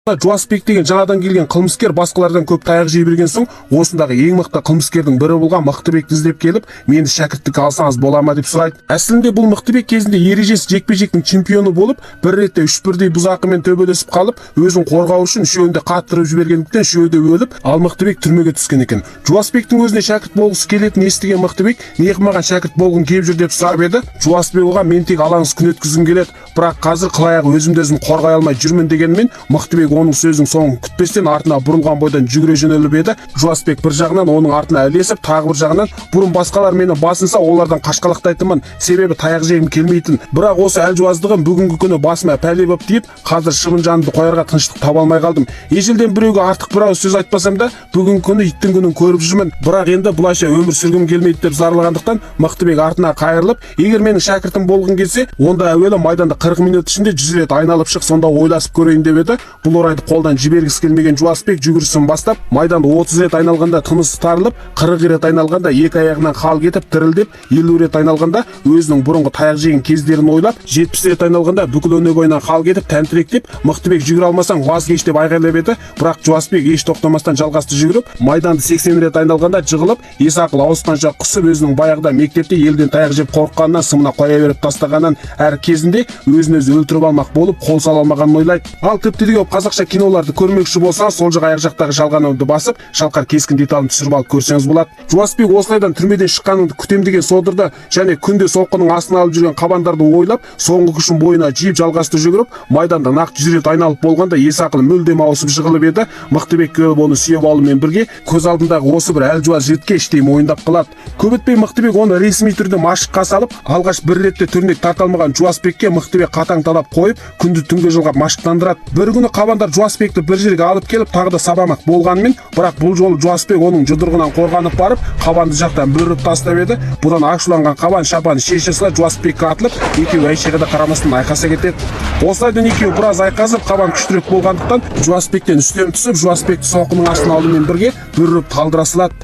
Жуасбек деген жаңадан келген қылмыскер басқалардан көп таяқ жей берген соң, осындағы ең мықты қылмыскердің бірі болған Мықтыбекті іздеп келіп, мені шәкірттікке алсаңыз бола ма деп сұрайды. Әсілінде бұл Мықтыбек кезінде ережесіз жекпе-жектің чемпионы болып, бір ретте үш бірдей бұзақымен төбелесіп қалып, өзін қорғау үшін үшеуін де қаттырып жібергендіктен, үшеуі де өліп, ал Мықтыбек түрмеге түскен екен. Жуасбектің өзіне шәкірт болғысы келетінін естіген Мықтыбек не маған шәкірт болғың келіп жүр деп сұрап еді, Жуасбек оған мен тек алаңсыз күн өткізгім келеді, бірақ қазір қылаяқ өзімді өзім қорғай алмай жүрмін дегенмен, Мықтыбек оның сөзінің соңын күтпестен артына бұрылған бойдан жүгіре жөнеліп еді, Жуасбек бір жағынан оның артына ілесіп, тағы бір жағынан бұрын басқалар мені басынса, олардан қашқалақтайтынмын, себебі таяқ жегім келмейтін, бірақ осы әлжуаздығым бүгінгі күні басыма пәле боп тиіп, қазір шыбын жанымды қоярға тыныштық таба алмай қалдым. Ежелден біреуге артық бір ауыз сөз айтпасам да, бүгінгі күні иттің күнін көріп жүрмін, бірақ енді бұлайша өмір сүргім келмейді деп зарлағандықтан, Мықтыбек артына қайырылып, егер менің шәкіртім болғың келсе, онда әуелі майданда 40 минут ішінде 100 рет айналып шық, сонда ойласып көрейін деп еді, бұл орайды қолдан жібергісі келмеген Жуасбек жүгірісін бастап, майданды 30 рет айналғанда тынысы тарылып, 40 рет айналғанда екі аяғынан қал кетіп дірілдеп, 50 рет айналғанда өзінің бұрынғы таяқ жеген кездерін ойлап, 70 рет айналғанда бүкіл өне бойынан қал кетіп тәнтіректеп, Мықтыбек жүгіре алмасаң ваз кеш деп айғайлап еді, бірақ Жуасбек еш тоқтамастан жалғасты жүгіріп, майданды 80 рет айналғанда жығылып, ес ақыл ауысқанша құсып, өзінің баяғыда мектепте елден таяқ жеп қорыққанынан сымына қоя беріп тастағанын, әр кезінде өзін өзі өлтіріп алмақ болып қол сала алмағанын ойлайды. Ал тіпті де көп қазақша киноларды көрмекші болсаңыз, сол жақ аяқ жақтағы жалғанауды басып, шалқар кескін деталін түсіріп алып көрсеңіз болады. Жуасбек осылайдан түрмеден шыққаныңды күтем деген содырды және күнде соққының астына алып жүрген қабандарды ойлап, соңғы күшін бойына жиып, жалғасты жүгіріп, майданда нақты 100 рет айналып болғанда ес ақылы мүлдем ауысып жығылып еді, Мықтыбек келіп оны сүйеп алумен бірге көз алдындағы осы бір әлжуаз жігітке іштей мойындап қалады. Көп өтпей Мықтыбек оны ресми түрде машыққа салып, алғаш бір ретте түрнек тарта алмаған Жуасбекке Мықтыбек қатаң талап қойып, күнді түнге жалғап машықтандырады. Бір күні қабандар Жуасбекті бір жерге алып келіп, тағы да сабамақ болғанымен, бірақ бұл жолы Жуасбек оның жұдырығынан қорғанып барып, қабанды жақтан бүріп тастап еді, бұдан ашуланған қабан шапанын шеше сала Жуасбекке атылып, екеуі әйшеге де қарамастан айқаса кетеді. Осылайдан екеуі біраз айқасып, қабан күштірек болғандықтан Жуасбектен үстем түсіп, Жуасбекті соққының астына алумен бірге бүріп талдыра салады.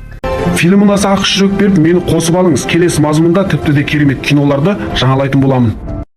Фильм ұнаса, ақш жүрек беріп, мені қосып алыңыз. Келесі мазмұнда тіпті де керемет киноларды жаңалайтын боламын.